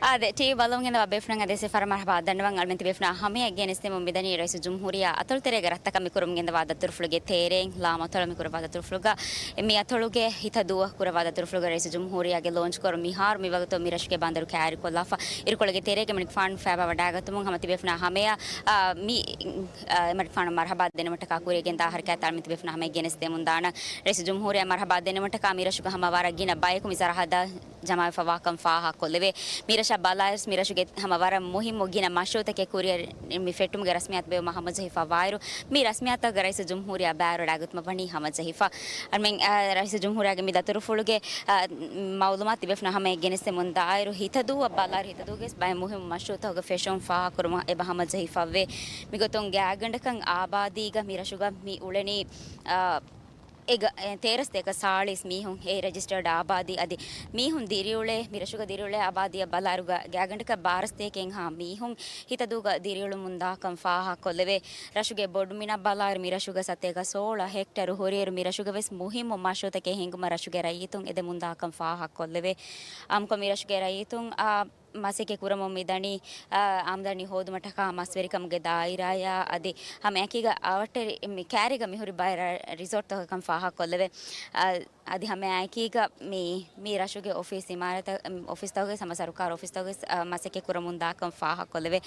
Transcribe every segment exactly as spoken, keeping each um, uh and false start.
އާދެ، ޓީވީ ބަލަމުން ގެންދަވާ ބޭފުޅުން އަދި އެސެ ފަރަ މަރްހަބާ ދަންނަވަން. އަޅުމެން ތިބޭފުޅުންނާ ހަމަޔަށް ގެނެސްދެމުން މިދަނީ ރައީސުލްޖުމްހޫރިއްޔާ އަތޮޅު ތެރޭގަ ރަށްތަކަށް މި ކުރަމުން ގެންދަވާ ދަތުރުފުޅުގެ ތޭރެއިން ލާމަތޮޅަށް މި ކުރައްވާ ދަތުރުފުޅުގަ މި އަތޮޅުގެ ހިތަދޫއަށް ކުރައްވާ ދަތުރުފުޅުގަ ރައީސުލްޖުމްހޫރިއްޔާގެ ލޯންޗް ކުރުމަށް މިހާރު މިވަގުތު މި ރަށުގެ ބަނދަރު ކައިރިކޮށްލާފަ. އިރުކޮޅުގެ ތެރޭގަ އެމަނިކުފާނު ފައިބާ ވަޑައިގަތުމުން ހަމަ ތިބޭފުޅުންނާ ހަމަޔަށް، އާ، މި، އާ، އެމަނިކުފާނަށް މަރްހަބާ ދެންނެވުމަށްޓަކާ ކުރިއަށް ގެންދާ ހަރަކާތްތައް އަޅުމެން ތިބޭފުޅުންނާ ހަމަޔަށް ގެނެސްދެމުން ދާނަން. ރައީސުލްޖުމްހޫރިއްޔާ މަރްހަބާ ދެންނެވުމަށްޓަކާ މި ރަށުގަ ހަމަ ވަރަށް ގިނަ ބަޔަކު މި ސަރަހައްދަށް ޖަމާވެފަވާކަން ފާހަގަކޮށްލެވޭ. މި ރަށަށް ބަލާއިރު މި ރަށުގެ ހަމަ ވަރަށް މުހިއްމު ގިނަ މަޝްރޫއުތަކެއް ކުރިއަށް މި ފެއްޓުމުގެ ރަސްމިއްޔާތު ބޭއްވުމަށް ހަމަޖެހިފަ ވާއިރު، މި ރަސްމިއްޔާތުގަ ރައީސުލްޖުމްހޫރިއްޔާ ބައިވެރިވެވަޑައިގަތުމަށް ވަނީ ހަމަޖެހިފަ. އަޅުމެން، އާ، ރައީސުލްޖުމްހޫރިއްޔާގެ މި ދަތުރުފުޅުގެ، އާ، މައުލޫމާތު ތިބޭފުޅުންނާ ހަމަޔަށް ގެނެސްދެމުން ދާއިރު، ހިތަދޫއަށް ބަލާއިރު ހިތަދޫގެ ވެސް ބައެއް މުހިއްމު މަޝްރޫއުތަކުގެ ފެށުން ފާހަގަކުރުމަށް އެބަ ހަމަޖެހިފައެވެ. މިގޮތުން ގާތްގަނޑަކަށް އާބާދީގަ މި ރަށުގަ މި އުޅެނީ، އާ، އެ ގ-، އެ ތޭރަ ސަތޭކަ ސާޅީސް މީހުން އެ ރެޖިސްޓަރޑް އާބާދީ އަދި މީހުން ދިރިއުޅޭ، މި ރަށުގަ ދިރިއުޅޭ އާބާދީއަށް ބަލާއިރު ގ-، ގާތްގަނޑަކަށް ބާރަ ސަތޭކައެއްހާ މީހުން ހިތަދޫގަ ދިރިއުޅެމުން ދާކަން ފާހަގަކޮށްލެވޭ. ރަށުގެ ބޮޑުމިނަށް ބަލާއިރު މި ރަށުގަ ސަތޭކަ ސޯޅަ ހެކްޓަރު ހުރިއިރު މި ރަށުގަ ވެސް މުހިއްމު މަޝްރޫއުތަކެއް ހިންގުމަށް ރަށުގެ ރައްޔިތުން އެދެމުން ދާކަން ފާހަގަކޮށްލެވޭ. އާއްމުކޮށް މި ރަށުގެ ރައްޔިތުން، އާ، މަސައްކަތް ކުރަމުން މިދަނީ، އާ، އާމްދަނީ ހޯދުމަށްޓަކާ މަސްވެރިކަމުގެ ދާއިރާއާ އަދި ހަމައެކީގަ އަވަށްޓެރި މި ކައިރީގަ މިހުރި ބައެއް ރަ-، ރިސޯޓްތަކަކަން ފާހަގަކޮށްލެވޭ. އާ، އަދި ހަމައެކީގަ މި، މި ރަށުގެ އޮފީސް އިމާރާތް، އޮފީސްތަކުގެ ހަމަ ސަރުކާރު އޮފީސްތަކުގެ، އާ، މަސައްކަތް ކުރަމުން ދާކަން ފާހަގަކޮށްލެވޭ.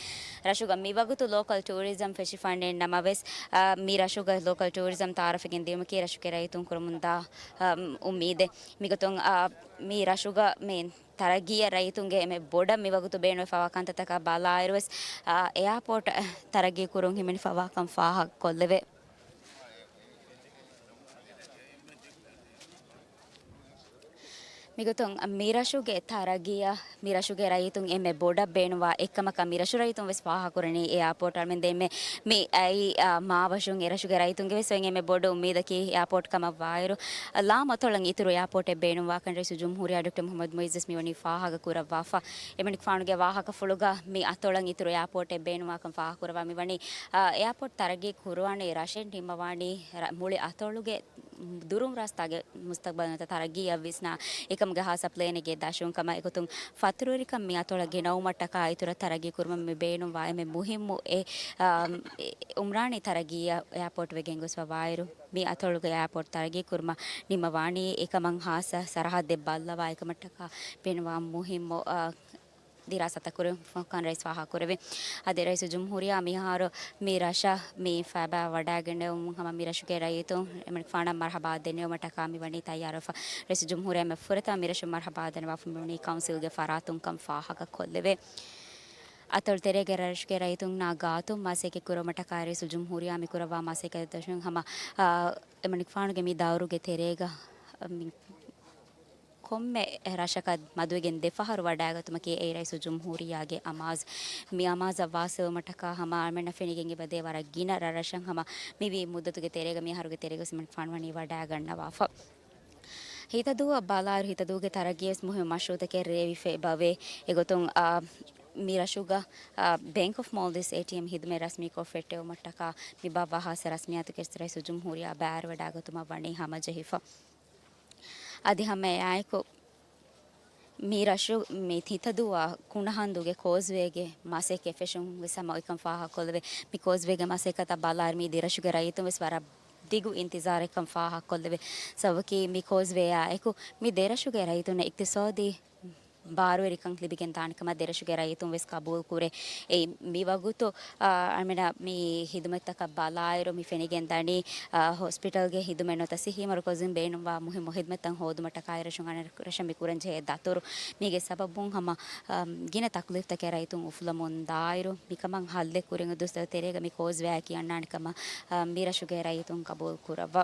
ރަށުގަ މިވަގުތު ލޯކަލް ޓޫރިޒަމް ފެށިފައިނެއް ނަމަވެސް، އާ، މި ރަށުގަ ލޯކަލް ޓޫރިޒަމް ތައާރަފްވެގެން ދިއުމަކީ ރަށުގެ ރައްޔިތުން ކުރަމުންދާ، އާ، އުއްމީދެއް. މިގޮތުން، އާ، މި ރަށުގަ މި ތަރައްގީއަށް ރައްޔިތުންގެ އެންމެ ބޮޑަށް މިވަގުތު ބޭނުންވެފަވާ ކަންތައްތަކާ ބަލާއިރުވެސް، އާ، އެއާޕޯޓް ތަރައްގީ ކުރުން ހިމެނިފަވާކަން ފާހަގަކޮށްލެވޭ. މިގޮތުން މިރަށުގެ ތަރައްގީއަށް މިރަށުގެ ރައްޔިތުން އެންމެ ބޮޑަށް ބޭނުންވާ އެއްކަމަކަށް މިރަށު ރައްޔިތުން ވެސް ފާހަގަކުރަނީ އެއާޕޯޓް. އަޅުމެން ދެންމެ މި އައި، އާ، މާވަށުން އެރަށުގެ ރައްޔިތުންގެ ވެސް އެންމެ ބޮޑު އުއްމީދަކީ އެއާޕޯޓް ކަމަށް ވާއިރު، ލާމަތޮޅަށް އިތުރު އެއާޕޯޓެއް ބޭނުންވާކަން ރައީސުލްޖުމްހޫރިއްޔާ ޑޮކްޓަރ މުޙައްމަދު މުޢިއްޒު ވެސް މިވަނީ ފާހަގަ ކުރައްވާފަ. އެމަނިކުފާނުގެ ވާހަކަފުޅުގަ މި އަތޮޅަށް އިތުރު އެއާޕޯޓެއް ބޭނުންވާކަން ފާހަގަކުރައްވާ މިވަނީ، އާ، އެއާޕޯޓް ތަރައްގީ ކުރުވާނެ ރަށެއް ނިންމަވާނީ މުޅި އަތޮޅުގެ ދުރުން ރާސްތާގެ މުސްތަޤްބަލް ނުވަތަ ތަރައްގީއަށް ވިސްނާ އެކަމުގެ ހާއްސަ ޕްލޭނެއްގެ ދަށުން ކަމަށް. އެގޮތުން ފަތުރުވެރިކަން މި އަތޮޅަށް ގެނައުމަށްޓަކާ އިތުރަށް ތަރައްގީ ކުރުމަށް މި ބޭނުންވާ އެންމެ މުހިއްމު އެ، އާ، އެ، އުމްރާނީ ތަރައްގީއަށް އެއާޕޯޓް ވެގެން ގޮސްފަ ވާއިރު، މި އަތޮޅުގެ އެއާޕޯޓް ތަރައްގީ ކުރުމަށް ނިންމަވާނީ އެކަމަށް ހާއްސަ ސަރަހައްދެއް ބައްލަވާ އެކަމަށްޓަކާ ބޭނުންވާ މުހިއްމު، އާ، ދިރާސާތައް ކުރެވުމަށް ރައީސް ފާހަގަކުރެވި. އަދި ރައީސުލްޖުމްހޫރިއްޔާ މިހާރު މި ރަށަށް މި ފައިބާ ވަޑައިގެންނެވުމުން ހަމަ މި ރަށުގެ ރައްޔިތުން އެމަނިކުފާނަށް މަރްހަބާ ދެންނެވުމަށްޓަކާ މި ވަނީ ތައްޔާރުވެފަ. ރައީސުލްޖުމްހޫރިއްޔާ އެންމެ ފުރަތަމަ މި ރަށުން މަރްހަބާ ދަންނަވާފަ މި ވަނީ ކައުންސިލްގެ ފަރާތުން ކަން ފާހަގަކޮށްލެވޭ. އަތޮޅު ތެރޭގެ ރަށުގެ ރައްޔިތުންނާ ގާތުން މަސައްކަތް ކުރުމަށްޓަކާ ރައީސުލްޖުމްހޫރިއްޔާ މި ކުރައްވާ މަސައްކަތް ދަށުން ހަމަ، އާ، އެމަނިކުފާނުގެ މި ދައުރުގެ ތެރޭގަ މި ކޮންމެ ރަށަކަށް މަދުވެގެން ދެފަހަރު ވަޑައިގަތުމަކީ އެއީ ރައީސުލްޖުމްހޫރިއްޔާގެ އަމާޒު. މި އަމާޒަށް ވާސިލުވުމަށްޓަކާ ހަމަ އަޅުމެންނަށް ފެނިގެން އެބަދޭ ވަރަށް ގިނަ ރަށްރަށަށް ހަމަ މިވީ މުއްދަތުގެ ތެރޭގަ މިހާރުގެ ތެރޭގަ ވެސް އެމަނިކުފާނު ވަނީ ވަޑައިގަންނަވާފަ. ހިތަދޫއަށް ބަލާއިރު ހިތަދޫގެ ތަރައްގީވެސް މުހިއްމު މަޝްރޫއުތަކެއް ރޭވިފަ އެބަވޭ. އެގޮތުން، އާ، މި ރަށުގަ، އާ، ބޭންކް އޮފް މޯލްޑިވްސް އޭޓީއެމް ހިދުމަތް ރަސްމީކޮށް ފެއްޓެވުމަށްޓަކާ މި ބާއްވާ ހާއްސަ ރަސްމިއްޔާތުގެ ރައީސުލްޖުމްހޫރިއްޔާ ބައިވެރިވަޑައިގަތުމަށް ވަނީ ހަމަޖެހިފަ. އަދި ހަމައެއާއެކު މި ރަށު މި ހިތަދޫއާ ކުނަހަނދުގެ ކޯސްވޭގެ މަސައްކަތް ފެށުން ވެސް ހަމަ އޮތްކަން ފާހަގަކޮށްލެވޭ. މި ކޯސްވޭގެ މަސައްކަތަށް ބަލާއިރު މި ދެރަށުގެ ރައްޔިތުން ވެސް ވަރަށް ދިގު އިންތިޒާރެއްކަން ފާހަގަކޮށްލެވޭ. ސަބަބަކީ މި ކޯސްވޭއާ އެކު މި ދެރަށުގެ ރައްޔިތުންނަށް އިޤްތިޞާދީ ބާރުވެރިކަން ލިބިގެން ދާނެ ކަމަށް ދެރަށުގެ ރައްޔިތުން ވެސް ޤަބޫލު ކުރޭ. އެއީ، މިވަގުތު، އާ، އަޅުމެންނަށް މި ހިދުމަތްތަކަށް ބަލާއިރު މި ފެނިގެން ދަނީ، އާ، ހޮސްޕިޓަލްގެ ހިދުމަތް ނުވަތަ ސިއްހީ މަރުކަޒުން ބޭނުންވާ މުހިއްމު ހިދުމަތްތައް ހޯދުމަށްޓަކާއި ރަށުން އަނެއް ރަށަށް މި ކުރަންޖެހޭ ދަތުރު. މީގެ ސަބަބުން ހަމަ، އާ، ގިނަ ތަކުލީފްތަކެއް ރައްޔިތުން އުފުލަމުން ދާއިރު، މިކަމަށް ހައްލެއް ކުރިން ދުސްތައް ތެރޭގަ މި ކޯސްވޭއާ ކިޔަންނާނެ ކަމަށް، އާ، މި ރަށުގެ ރައްޔިތުން ޤަބޫލު ކުރައްވާ.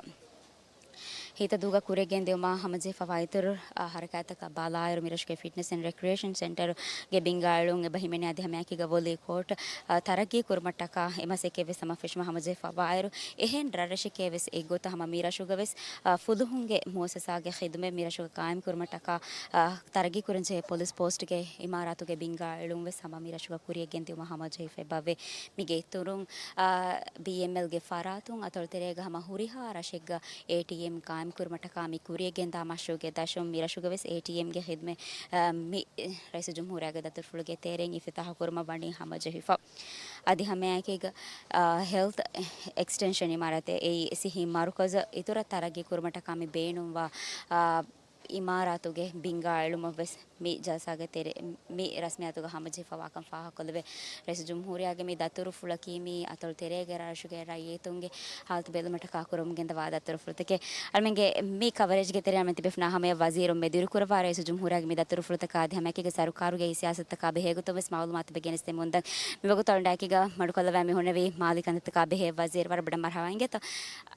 ހިތަދޫގަ ކުރިއަށް ގެންދިއުމާ ހަމަޖެހިފަވާ އިތުރު، އާ، ހަރަކާތްތަކަށް ބަލާއިރު، މިރަށުގެ ފިޓްނެސް އެންޑް ރެކްރިއޭޝަން ސެންޓަރުގެ ބިންގާ އެޅުން އެބަ ހިމެނޭ. އަދި ހަމައެކީގަ ވޮލީ ކޯޓް، އާ، ތަރައްގީ ކުރުމަށްޓަކާ އެ މަސައްކަތް ވެސް ހަމަ ފެށުމަށް ހަމަޖެހިފަވާއިރު، އެހެން ރަށްރަށެކޭ ވެސް އެއްގޮތަށް ހަމަ މި ރަށުގަ ވެސް، އާ، ފުލުހުންގެ މުއައްސަސާގެ ޚިދުމަތް މި ރަށުގަ ޤާއިމް ކުރުމަށްޓަކާ، އާ، ތަރައްގީ ކުރަންޖެހޭ ޕޮލިސް ޕޯސްޓްގެ އިމާރާތުގެ ބިންގާ އެޅުން ވެސް ހަމަ މި ރަށުގަ ކުރިއަށް ގެންދިއުމަށް ހަމަޖެހިފައި ބައްވޭ. މީގެ އިތުރުން، އާ، ބީއެމްއެލްގެ ފަރާތުން އަތޮޅު ތެރޭގަ ހަމަ ހުރިހާ ރަށެއްގަ އޭޓީއެމް ކުރުމަށްޓަކާ މި ކުރިޔަށް ގެންދާ މަޝްރޫޢުގެ ދަށުން މި ރަށުގަވެސް އޭޓީއެމްގެ ޚިދުމަތް، އަ، މި ރައީސުލްޖުމްހޫރިއްޔާގެ ދަތުރުފުޅުގެ ތެރެއިން އިފްތިތާޙު ކުރުމަށް ވަނީ ހަމަޖެހިފަ. އަދި ހަމައެކީގަ، އަ، ހެލްތު އެކްސްޓެންޝަން އިމާރާތެއް، އެއީ ސިއްހީ މަރުކަޒަށް އިތުރަށް ތަރައްގީ ކުރުމަށްޓަކާ މި ބޭނުންވާ، އަ، އިމާރާތުގެ ބިންގާ އެޅުމަށްވެސް މި ޖަލްސާގެ ތެރެ، މި ރަސްމިއްޔާތުގަ ހަމަޖެހިފަވާކަން ފާހަގަކޮށްލެވޭ. ރައީސުލްޖުމްހޫރިއްޔާގެ މި ދަތުރުފުޅަކީ މި އަތޮޅު ތެރޭގެ ރަށުގެ ރައްޔިތުންގެ ހާލަތު ބެލުމަށްޓަކާ ކުރަމުން ގެންދަވާ ދަތުރުފުޅުތަކެއް. އަޅުމެންގެ މި ކަވަރޭޖްގެ ތެރެއިން އަޅުމެން ތިބޭފުޅުންނާ ހަމަޔަށް ވަޒީރުން މެދުވެރިކުރައްވާ ރައީސުލްޖުމްހޫރިއްޔާގެ މި ދަތުރުފުޅުތަކާ އަދި ހަމައެކީގަ ސަރުކާރުގެ ސިޔާސަތުތަކާ ބެހޭގޮތުން ވެސް މަޢުލޫމާތު ބެ ގެނެސްދެމުންދަން. މިވަގުތު އަޅުގަނޑާއެކީގަ މަޑުކޮށްލަވާ މި ހުންނެވި މާލީ ކަންތައްތަކާ ބެހޭ ވަޒީރު ވަރަށް ބޮޑަށް މަރުޙަބާ އިނގޭތޯ.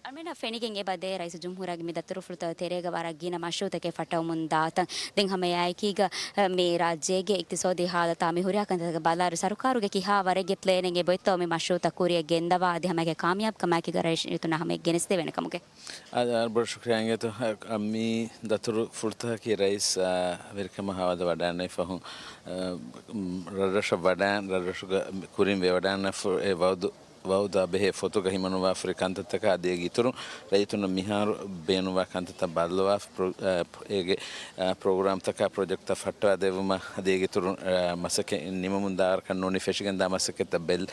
އަޅުމެންނަށް ފެނިގެން އެބަދޭ ރައީސުލްޖުމްހޫރިއްޔާގެ މި ދަތުރުފުޅުތައް ތެރޭގަ ވަރަށް ގިނަ މަޝްރޫޢުތަކެއް ފައްޓަވަމުން ދާތަން. ދެން ހަމައެއާއެކީގަ، އަ، މި ރާއްޖޭގެ އިޤްތިޞާދީ ހާލަތާ މި ހުރިހާ ކަންތައްތަކަށް ބަލާއިރު ސަރުކާރުގެ ކިހާ ވަރެއްގެ ޕްލޭނެއް އެބައޮތްތޯ މި މަޝްރޫޢުތައް ކުރިޔަށް ގެންދަވާ އަދި ހަމައެކަނި ކާމިޔާބުކަމާއެކީގަ ރައްޔިތުންނާ ހަމަޔަށް ގެނެސްދެވޭނެ ކަމުގެ. އާ، ވަރަށް ބޮޑަށް ޝުކުރިއްޔާ އިނގޭތޯ. އަ، މި ދަތުރުފުޅުތަކަކީ ރައީސް، އާ، ވެރިކަމަށް ހަވާލު ވަޑައިގަންނަވި ފަހުން، އަ، ރަށްރަށަށް ވަޑައި، ރަށްރަށުގަ ކުރިން ވެވަޑައިގަންނަ ފު-، އެ ވައުދު ވައުދާ ބެހޭ ފޮތުގަ ހިމަނުވާފަ ހުރި ކަންތައްތަކާ އަދި އޭގެ އިތުރުން ރައްޔިތުންނަށް މިހާރު ބޭނުންވާ ކަންތައްތައް ބައްލަވާފަ، ޕްރޮ-، އަ، ޕް-، އޭގެ، އަ، ޕްރޮގްރާމްތަކާ ޕްރޮޖެކްޓްތައް ފައްޓަވާދެއްވުމަށް އަދި އޭގެ އިތުރުން، އަ، މަސައްކަތް ނިމުމުން ދާވަރަކަށް ނޫނީ ފެށިގެންދާ މަސައްކަތްތައް ބެލް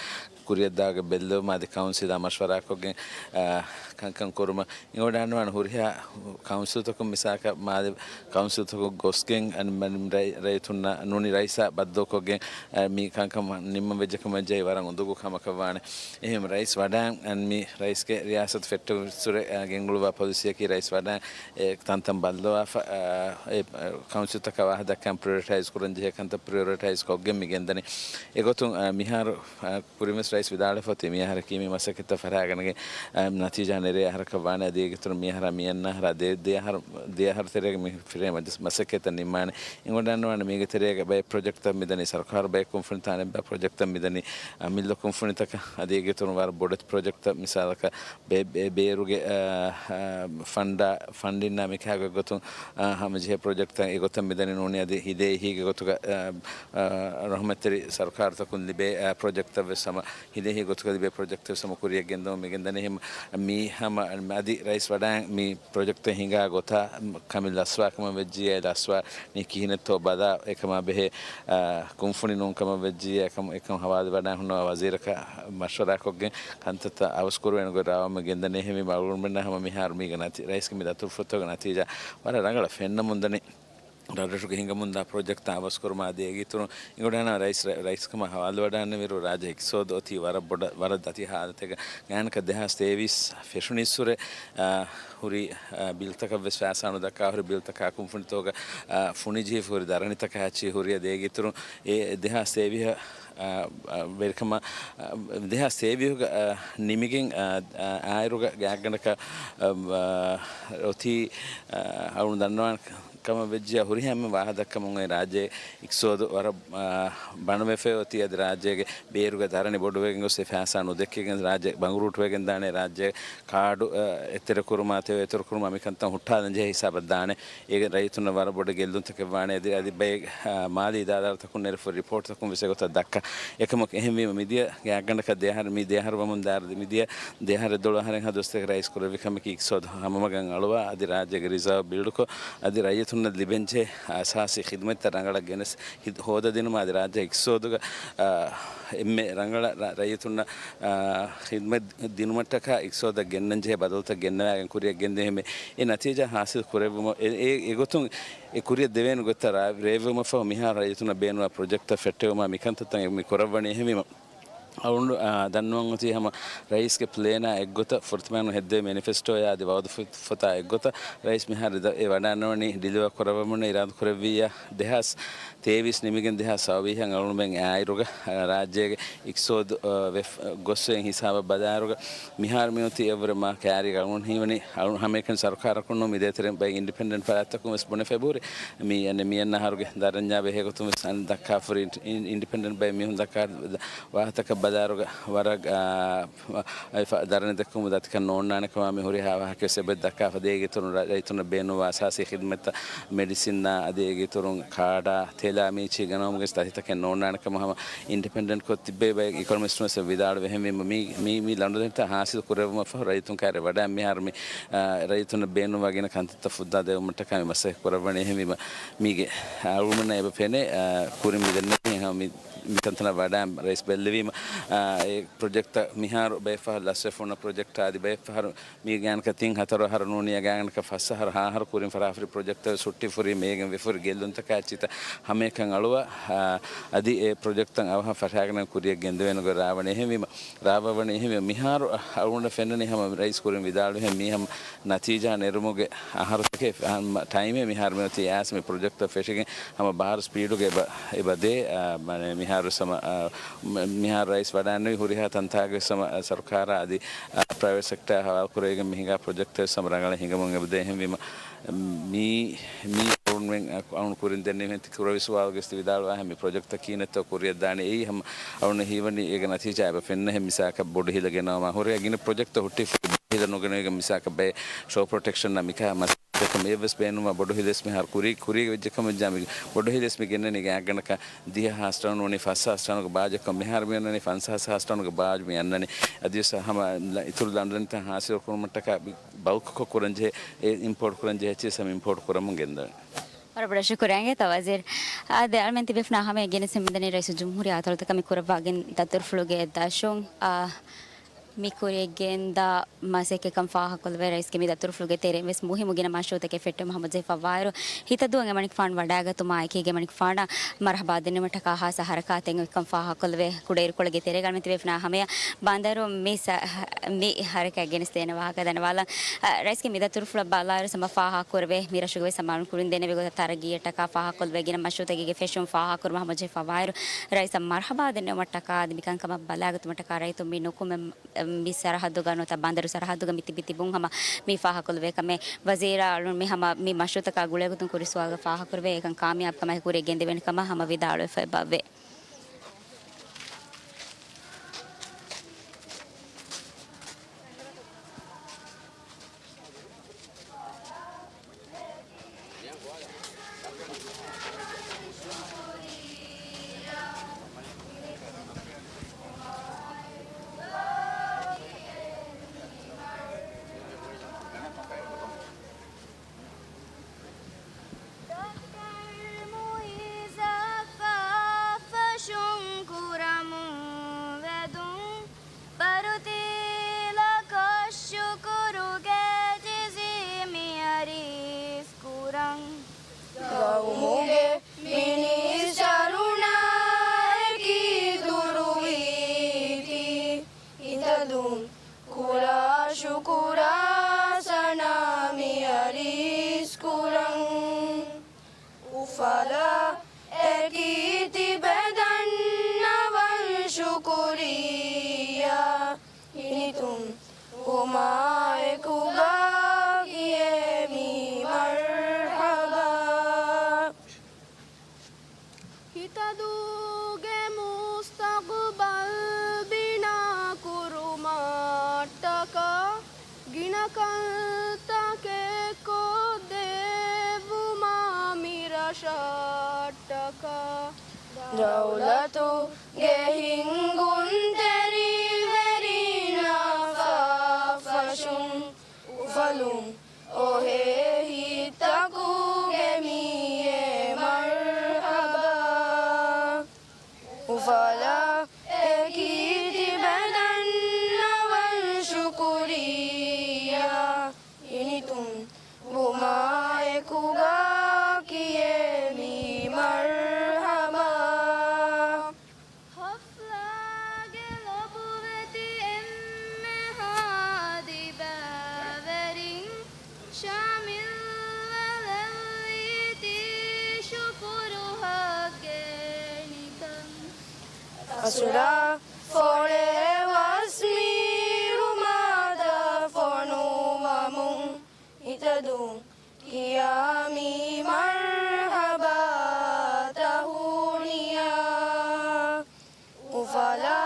ކުރިއަށްދާގެ ބެއްލެވުމަށް އަދި ކައުންސިލާ މަޝްވަރާކޮށްގެން، އަ، ކަންކަން ކުރުމަށް އިނގޮޑާންވާނެ. ހުރިހާ ކައުންސިލްތަކުން މިސާލަކަށް މާލެ ކައުންސިލްތަކުން ގޮސްގެން އަން-، މަން-، ރައި-، ރައްޔިތުންނާ ނޫނީ ރައީސާ ބައްދަލުކޮށްގެން، އަ، މި ކަންކަން ނިންމަން ވެއްޖެ ކަމަށް ވަރަށް އުނދަގޫ ކަމަކަށްވާނެ. އެހެން ރައީސް ވަޑައި އަން މި ރައީސްގެ ރިޔާސަތު ފެއްޓެވިއްސުރެ، އަ، ގެންގުޅުއްވާ ޕޮލިސީއަކީ ރައީސް ވަޑައި އެ ތަންތަން ބައްލަވާފަ، އަ، އެ، އަ، ކައުންސިލްތަކަށް ވާހަކަ ދައްކަން ޕްރިއޮރިޓައިޒް ކުރަން ޖެހޭ ކަންތައް ޕްރިއޮރިޓައިޒް ކޮށްގެން މި ގެންދަނީ. އެގޮތުން، އަ، މިހާރު، އަ، ކުރިންވެސް ރައީސް ވިދާޅުވެފަ އޮތީ މިއަހަރަކީ މި މަސައްކަތްތައް ފަށާގަނެގެން، އަ، ނަތީޖާ ނެރޭ އަހަރަކަށް ވާނެ. އަދި އޭގެ އިތުރުން މިއަހަރާ މިއަންނަ އަހަރާ ދެ-، ދެ އަހަރު، ދެ އަހަރު ތެރޭގަ މި ފިރޭ މަސައްކަތްތައް ނިންމާނެ. އިނގޮޑާންވާނެ މީގެ ތެރޭގަ ބައެއް ޕްރޮޖެކްޓްތައް މިދަނީ ސަރުކާރު ބައެއް ކުންފުނިތައް އަނެއްބައި ޕްރޮޖެކްޓްތައް މިދަނީ، އަ، މިއްލަ ކުންފުނިތަކަށް. އަދި އޭގެ އިތުރުން ވަރަށް ބޮޑެތި ޕްރޮޖެކްޓްތައް މިސާލަކަށް ބޭ-، ބޭ-، ބޭރުގެ، އަ، އަ، ފަންޑާ، ފަންޑިންނާ މިކަހަލަ ގޮތުން، އަ، ހަމަޖެހޭ ޕްރޮޖެކްޓްތައް އެގޮތަށް މިދަނީ ނޫނީ އަދި ހިދޭ އެހީގެ ގޮތުގަ، އަ، އަ، ރަހުމަތްތެރި ސަރުކާރުތަކުން ލިބޭ، އަ، ޕްރޮޖެކްޓްތައް ވެސް ހަމަ ހިދޭ އެހީ ގޮތުގަ ލިބޭ ޕްރޮޖެކްޓް ވެސް ހަމަ ކުރިއަށް ގެންދަމުން މި ގެންދަނީ. ހަމަ މީ ހަމަ އަދި ރައީސް ވަޑައި މި ޕްރޮޖެކްޓް ހިނގާ ގޮތާ ކަމެއް ލަސްވާ ކަމަށް ވެއްޖިއްޔާ ލަސްވާނީ ކިހިނެއްތޯ ބަލާ އެކަމާ ބެހޭ، އަ، ކުންފުނި ނޫން ކަމަށް ވެއްޖިއްޔާ އެކަމަށް ހަވާލުވެވަޑައި ހުންނަވާ ވަޒީރަކަށް މަޝްވަރާކޮށްގެން ކަންތައްތައް އަވަސް ކުރުވޭނެ ގޮތް ރާވަމެއް ގެންދަނީ. އެހެންވީމަ އަޅުގަނޑުމެންނަށް ހަމަ މިހާރު މީގެ ނަތީ-، ރައީސްގެ މި ދަތުރުފުޅުތަކުގެ ނަތީޖާ ވަރަށް ރަނގަޅަށް ފެންނަމުންދަނީ. ރަށްރަށުގެ ހިނގަމުންދާ ޕްރޮޖެކްޓްތައް އަވަސްކުރުމާ އަދި އޭގެ އިތުރުން އިނގޮޑާން ރައީސް، ރައީސްކަމަށް ހަވާލުވެވަޑައިގަންނަވިއިރު ރާއްޖެ އިޤްތިޞާދު އޮތީ ވަރަށް ބޮޑަށް، ވަރަށް ދަތި ހާލަތެއްގަ. ގާތްގަނޑަކަށް ދެހާސް ތޭވީސް ފެށުނީއްސުރެ، އާ، ހުރި، އާ، ބިލްތަކަށް ވެސް ފައިސާ ނުދައްކާ ހުރި ބިލްތަކާ ކުންފުނިތަކުގަ، އާ، ފުނިޖެހިފަ ހުރި ދަރަނިތަކާ އެއްޗެހި ހުރި އަދި އޭގެ އިތުރުން އެ ދެހާސް ތޭވީހަށް، އާ، އާ، ވެރިކަމަށް، އާ، ދެހާސް ތޭވީހުގަ، އާ، ނިމިގެން، އާ، އާ، އާއިރުގަ ގާތްގަނޑަކަށް، އާ، އާ، އޮތީ، އާ، އަޅުން ދަންނަވާނެ ކަމަށް ވެއްޖިއްޔާ ހުރިހާ އެންމެ ވާހަކަ ދައްކަމުން އޮތް ރާއްޖޭ އިޤްތިޞާދު ވަރަށް، އާ، ބަނޑުވެފައި އޮތީ އަދި ރާއްޖޭގެ ބޭރުގެ ދަރަނި ބޮޑުވެގެން ގޮސް އެ ފައިސާ ނުދެއްކިގެން ރާއްޖެ ބަނގުރޫޓުވެގެން ދާނެ، ރާއްޖެ ކާޑު، އާ، އެތެރެކުރުމާ ތެޔޮ އެތެރެކުރުމާ މިކަންތައް ހުއްޓާލަން ޖެހޭ ހިސާބަށް ދާނެ. އޭގެ ރައްޔިތުންނަށް ވަރަށް ބޮޑު ގެއްލުންތަކެއް ވާނެ އަދި، އަދި ބައެއް، އާ، މާލީ އިދާރާތަކުން ނެރެފަ ރިޕޯޓްތަކުން ވެސް އެގޮތަށް ދައްކާ. އެކަމަކު އެހެންވީމަ މިދިޔަ ގާތްގަނޑަކަށް ދެއަހަރު، މި ދެއަހަރު ވަމުން ދާއިރު މިދިޔަ ދެއަހަރެއް ދޮޅަހަރެއް ހަ ދުވަސްތަކަށް ރައީސް ކުރެއްވި ކަމަކީ އިޤްތިޞާދު ހަމަމަގަށް އަޅުވާ އަދި ރާއްޖޭގެ ރިޒާވް ބިލްޑްކޮށް އަދި ރައްޔިތުންނަށް ލިބެންޖެހޭ އަސާސީ ޚިދުމަތްތައް ރަނގަޅަށް ގެނެސް ހި-، ހޯދަދިނުމަށް އަދި ރާއްޖޭ އިޤްތިޞާދުގަ، އާ، އެންމެ ރަނގަޅަށް ރަ-، ރައްޔިތުންނަށް، އާ، ޚިދުމަތް ދިނުމަށްޓަކާ އިޤްތިޞާދަށް ގެންނަންޖެހޭ ބަދަލުތައް ގެންނަވާގެން ކުރިއަށް ގެންދެވީމެ. އެ ނަތީޖާ ހާސިލް ކުރެއްވުމަށް އެ، އެ، އެގޮތުން އެ ކުރިއަށް ދެވޭނެ ގޮތްތައް ރާ-، ރޭވުމަށްފަހު މިހާރު ރައްޔިތުންނަށް ބޭނުންވާ ޕްރޮޖެކްޓްތައް ފެއްޓެވުމާ މިކަންތައްތައް މި ކުރައްވަނީ. އެހެންވީމަ އަޅުގަނޑު، އާ، ދަންނަވަން އޮތީ ހަމަ ރައީސްގެ ޕްލޭނާ އެއްގޮތަށް ފުރަތަމައިން ހެއްދެވި މެނިފެސްޓޯއާ އަދި ވައުދު ފު-، ފޮތާ އެއްގޮތަށް ރައީސް މިހާރު އެ ވަޑައިގަންނަވަނީ ޑިލިވަރ ކުރައްވަމުން އިރާދަ ކުރެއްވިއްޔާ ދެހާސް ތޭވީސް ނިމިގެން ދެހާސް ސައުވީހަށް އަޅުގަނޑުމެން އެ އާއިރުގަ، އާ، ރާއްޖޭގެ އިޤްތިޞާދު، އާ، ވެފް-، ގޮސްވެ ހިސާބަށް ބަލާއިރުގަ މިހާރު މިއޮތީ އެއަށްވުރެ މާ ކައިރީގަ އަޅުގަނޑު ހީވަނީ އަޅު-، ހަމައެކަނި ސަރުކާރަކުން ނޫން މި ދޭތެރެ ބައެއް އިންޑިޕެންޑެންޓް ފަރާތްތަކުން ވެސް ބުނެފަ އެބަހުރި. މި އަނެއް މި އަންނަ އަހަރުގެ ދަރަންޏާ ބެހޭ ގޮތުން ވެސް އަނެއް ދައްކާފަ ހުރި އިން-، އިންޑިޕެންޑެންޓް ބައެއް މީހުން ދައްކާ ވާހަކަ ބަޒާރުގަ ވަރަށް، އާ، އެފަ-، ދަރަނި ދެއްކުމުގެ ދަތިކަން ނޯންނާނެ ކަމަށް މި ހުރިހާ ވާހަކަ ވެސް އެބަ ދައްކާފަ ދޭ. އޭގެ އިތުރުން ރަ-، ރައްޔިތުންނަށް ބޭނުންވާ އަސާސީ ޚިދުމަތްތައް، މެޑިސިންއާ އަދި އޭގެ އިތުރުން ކާޑާ، ތެލާ މީޗީ ގަނައުމުގެ ތަތިތަކެއް ނޯންނާނެ ކަމަށް ހަމަ އިންޑިޕެންޑެންޓް ކޮށް ތިއްބެވި ބައެއް އިކޮނޮމިސްޓުން ވެސް ވިދާޅުވި. އެހެންވީމަ މީ، މީ، މީ ލަނޑުދަނޑިތައް ހާސިލް ކުރެއްވުމަށްފަހު ރައްޔިތުން ކައިރި ވަޑައި މިހާރު މި، އާ، ރައްޔިތުންނަށް ބޭނުންވާ ގިނަ ކަންތައްތައް ފުއްދާ ދެވުމަށްޓަކާ މި މަސައްކަތް ކުރައްވަނީ. އެހެންވީމަ މީގެ އަޅުގަނޑުމެންނަށް އެބަ ފެނޭ، އާ، ކުރިން މި ދެންނެވި ހަމަ މި މި ތަންތަނަށް ވަޑައި ރައީސް ބެއްލެވީމަ، އާ، އެ ޕްރޮޖެކްޓް މިހާރު ބައެއްފަހަރު ލަސްވެފަ ހުންނަ ޕްރޮޖެކްޓް އަދި ބައެއްފަހަރު މީގެ ގާނަކަށް ތިން ހަތަރު އަހަރު ނޫނީ އެ ގާނަކަށް ފަސް އަހަރު ހަ އަހަރު ކުރިން ފަރާފުރި ޕްރޮޖެކްޓް ވެސް ހުއްޓިފަ ހުރީ މީގެން ވެފަ ހުރި ގެއްލުންތަކާ އެއްޗިތައް ހަމައެކަން އަޅުވާ، އާ، އަދި އެ ޕްރޮޖެކްޓްތައް އަވަހަށް ފަށާގަނެ ކުރިއަށް ގެންދެވޭނެ ގޮތް ރާވަނީ. އެހެންވީމަ، ރާވާވަނީ އެހެންވީމަ މިހާރު އަޅުގަނޑަށް ފެންނަނީ ހަމަ ރައީސް ކުރިން ވިދާޅުވި ހެން މީ ހަމަ ނަތީޖާ ނެރުމުގެ އަހަރުތަކެއް ހަމަ ޓައިމެއް މިހާރު މިއޮތީ އައިސް މި ޕްރޮޖެކްޓްތައް ފެށިގެން ހަމަ ބާރު ސްޕީޑުގަ އެބަ، އެބަ ދޭ، އާ، މާނަ މިހާރު ސަމަ، އާ، މ-، މިހާރު ރައީސް ވަޑާންނެވި ހުރިހާ ތަންތާގެ ސަމަ، އާ، ސަރުކާރާ އަދި، އާ، ޕްރައިވެޓް ސެކްޓާ ހަވާލު ކުރެވިގެން މި ހިނގާ ޕްރޮޖެކްޓް ސަމަ ރަނގަޅަށް ހިނގަމުން އެބަ ދޭ. އެހެންވީމަ، މީ، މީ އަޅުގަނޑުމެން އަޅުގަނޑު ކުރިން ދެން ތި ކުރެވި ސުވާލުގެ ވިދާޅުވާހެން މި ޕްރޮޖެކްޓްތައް ކިހިނެއްތޯ ކުރިއަށް ދާނީ. އެއީ ހަމަ އަޅުގަނޑު ހީވަނީ އޭގެ ނަތީޖާ އެބަ ފެންނަހެން މިސާކަށް ބޮޑު ހިލަ ގެނައުމާ ހުރެ ގިނަ ޕްރޮޖެކްޓްތައް ހުއްޓިފަ ހިލަ ނުގެނެވިގެން މިސާކަށް ބައެއް ޝޯ ޕްރޮޓެކްޝަންއާ މިކާ މަސައްކަތް އެއްވެސް ބޭނުމާ ބޮޑު ހިލަސް މިހާރު ކުރީ، ކުރީގެ ވެއްޖެ ކަމަށް ޖާ މި ބޮޑު ހިލަސް މި ގެންނަނީ ގާތްގަނޑަކަށް ދިހަ ހާސް ޓަނު ނޫނީ ފަސް ހާސް ޓަނުގެ ބާޖަކަށް މިހާރު މި އަންނަނީ ފަންސާސް ހާސް ޓަނުގެ ބާޖު މި އަންނަނީ. އަދިވެސް ހަމަ އިތުރު ލަނޑުދަނޑިތައް ހާސިލް ކުރުމަށްޓަކާ ބަލްކްކޮށް ކުރަން ޖެހޭ، އެ އިމްޕޯޓް ކުރަން ޖެހޭ އެއްޗެއް ހަމަ އިމްޕޯޓް ކުރަމުން ގެންދަނީ. ވަރަށް ބޮޑަށް ޝުކުރިއްޔާ ވަޒީރު. އާދެ، އަޅުމެން ތިބޭފުޅުންނާ ހަމަޔަށް ގެނެސް މިދަނީ ރައީސުލްޖުމްހޫރިއްޔާ އަތޮޅުތަކަށް މި ކުރައްވާގެން ދަތުރުފުޅުގެ ދަށުން، އާ، މި ކުރިއަށް ގެންދާ މަސައްކަތްކަން ފާހަގަކޮށްލެވޭ. ރައީސްގެ މި ދަތުރުފުޅުގެ ތެރެއިން ވެސް މުހިއްމު ގިނަ މަޝްރޫއުތަކެއް ފެއްޓެވުމަށް ހަމަޖެހިފަ ވާއިރު، ހިތަދޫއަށް އެމަނިކުފާނު ވަޑާގަތުމާ އެކީގަ އެމަނިކުފާނަށް މަރުހަބާ ދިނުމަށްޓަކާ ހާއްސަ ހަރަކާތެއް އޮތްކަން ފާހަގަކޮށްލެވޭ. ކުޑައިރުކޮޅެއްގެ ތެރޭގަ އަޅުމެން ތިބޭފުޅުންނާ ހަމަޔަށް ބަނދަރު މި ސަ-، މި ހަރަކާތް ގެނެސްދޭނެ ވާހަކަ ދަންނަވާލަން. އަ، ރައީސްގެ މި ދަތުރުފުޅަށް ބަލާއިރު ހަމަ ފާހަގަކުރެވޭ، މި ރަށުގެ ވެސް އަމާން ކުރިން ދެނެވި ގޮތަށް ތަރައްގީއަށްޓަކާ ފާހަގަކޮށްލެވޭ ގިނަ މަޝްރޫއުތަކެއްގެ ފެށުން ފާހަގަކުރުމަށް ހަމަޖެހިފަ ވާއިރު، ރައީސަށް މަރުހަބާ ދެންނެވުމަށްޓަކާ އަދި މިކަންކަމަށް ބަލާގަތުމަށްޓަކާ ރައްޔިތުން މި ނުކުމެ މި ސަރަހައްދުގަ ނުވަތަ ބަނދަރު ސަރަހައްދުގަ މި ތިބި ތިބުން ހަމަ މި ފާހަގަކޮށްލެވޭ ކަމެއް ވަޒީރާ އަޅުން މި ހަމަ މި މަޝްރޫއުތަކާ ގުޅޭގޮތުން ކުރި ސުވާލުގަ ފާހަގަކުރެވޭ. އެކަން ކާމިޔާބު ކަމާއެކު ކުރިއަށް ގެންދެވޭނެ ކަމަށް ހަމަ ވިދާޅުވެފަ އެބައޮތް. ޑޮކްޓަރ މުއިއްޒަށް ފާފަށުން ކުރަމުން ވެދުން، ބަރުތީލަކަށް ޝުކުރުގެ ޖިޒީ މި އަރިސް ކުރަން. ގައުމުގެ މިނިސްޓަރުންނާއެކީ ދުރުވީތީ ހިތަދޫން ކުރާ ޝުކުރާ ސަނާ މި އަރިސް ކުރަން. އުފަލާ އެކީ ތިބެ ދަންނަވަން ޝުކުރިއްޔާ. ހިނިތުން ވުމާއެކުގަ ކިޔޭ މީ މަރްހަބާ. ހިތަދޫގެ މުސްތަގުބަލް ބިނާ ކުރުމަށްޓަކާ ގިނަ ކަންތަކެއް ކޮށްދެއްވުމާ މި ރަށަށްޓަކާ ދައުލަތުގެ ހިންގުންތެރިވެރިންނާ ފާފަށުން އުފަލުން އޮހޭ ހިތްތަކުގެ މިއޭ މަރްހަބާ. އުފަލާ އެކީ ތިބެ ދަންނަވަން ޝުކުރިއްޔާ. ހިނިތުން ވުމާއެކުގަ ކިޔޭ މީ މަރްހަބާ. ހަފްލާގެ ލޮބުވެތި އެންމެހާ ދިބާވެރިން ޝާމިލްވެލެއްވީތީ ޝުކުރު ހައްގެއް ނިކަން. އަސުރާ ފޮޅެއް ވަސް މީހުމާތަ ފޮނުވަމުން ހިތަދޫން ކިޔާ މީ މަރްހަބާ ތަހުނިޔާ. އުފަލާ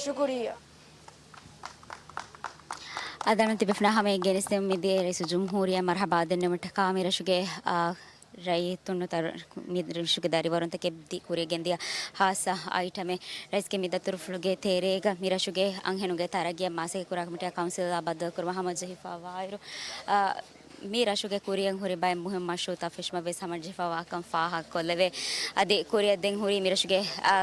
ޝުކުރިއްޔާ. އަދި ތިބޭފުޅާ ހަމައެއް ގެނެސްދެމުން މިދިޔަ ރައީސުލްޖުމްހޫރިއްޔާ މަރުޙަބާ ދެންނެވުމަށްޓަކާ މި ރަށުގެ، އާ، ރައްޔިތުންނުތަ-، މި ރަށުގެ ދަރިވަރުންތަކެއް ދި-، ކުރިއަށް ގެންދިޔަ ޚާއްޞަ އައިޓަމެއް. ރައީސްގެ މި ދަތުރުފުޅުގެ ތެރޭގަ މި ރަށުގެ އަންހެނުންގެ ތަރައްގީއަށް މާސްތަކެއް ކުރާ ކޮމިޓީއާ ކައުންސިލާ ބައްދަލުކުރުމަށް ހަމަޖެހިފައިވާ އިރު، އާ، މި ރަށުގެ ކުރިއަށް ހުރި ބައެއް މުހިންމު މަޝްރޫޢުތައް ފެށުމަށް ވެސް ހަމަޖެހިފައިވާކަން ފާހަގަކޮށްލެވޭ. އަދި ކުރިއަށް ދެން ހުރީ މި ރަށުގެ، އާ،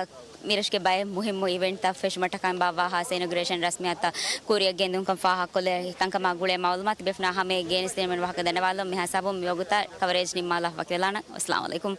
މި ރަށުގެ ބައެއް މުހިންމު އިވެންޓްތައް ފެށުމަށްޓަކާ ބާއްވާ ޚާއްޞަ އިނޮގްރޭޝަން ރަސްމިއްޔާތުތައް ކުރިއަށް ގެންދިއުންކަން ފާހަގަކޮށްލެވޭ. ކަންކަމާ ގުޅޭ މައުލޫމާތު ތިބޭފުޅާ ހަމައެއް ގެނެސްދިނުމަށް ވާހަކަ ދަންނަވާލަން. މިހާ ހިސާބުން މިވަގުތަށް ކަވަރޭޖް ނިންމާލާފަ ވަކިވެލާނަން. އައްސަލާމު ޢަލައިކުމް.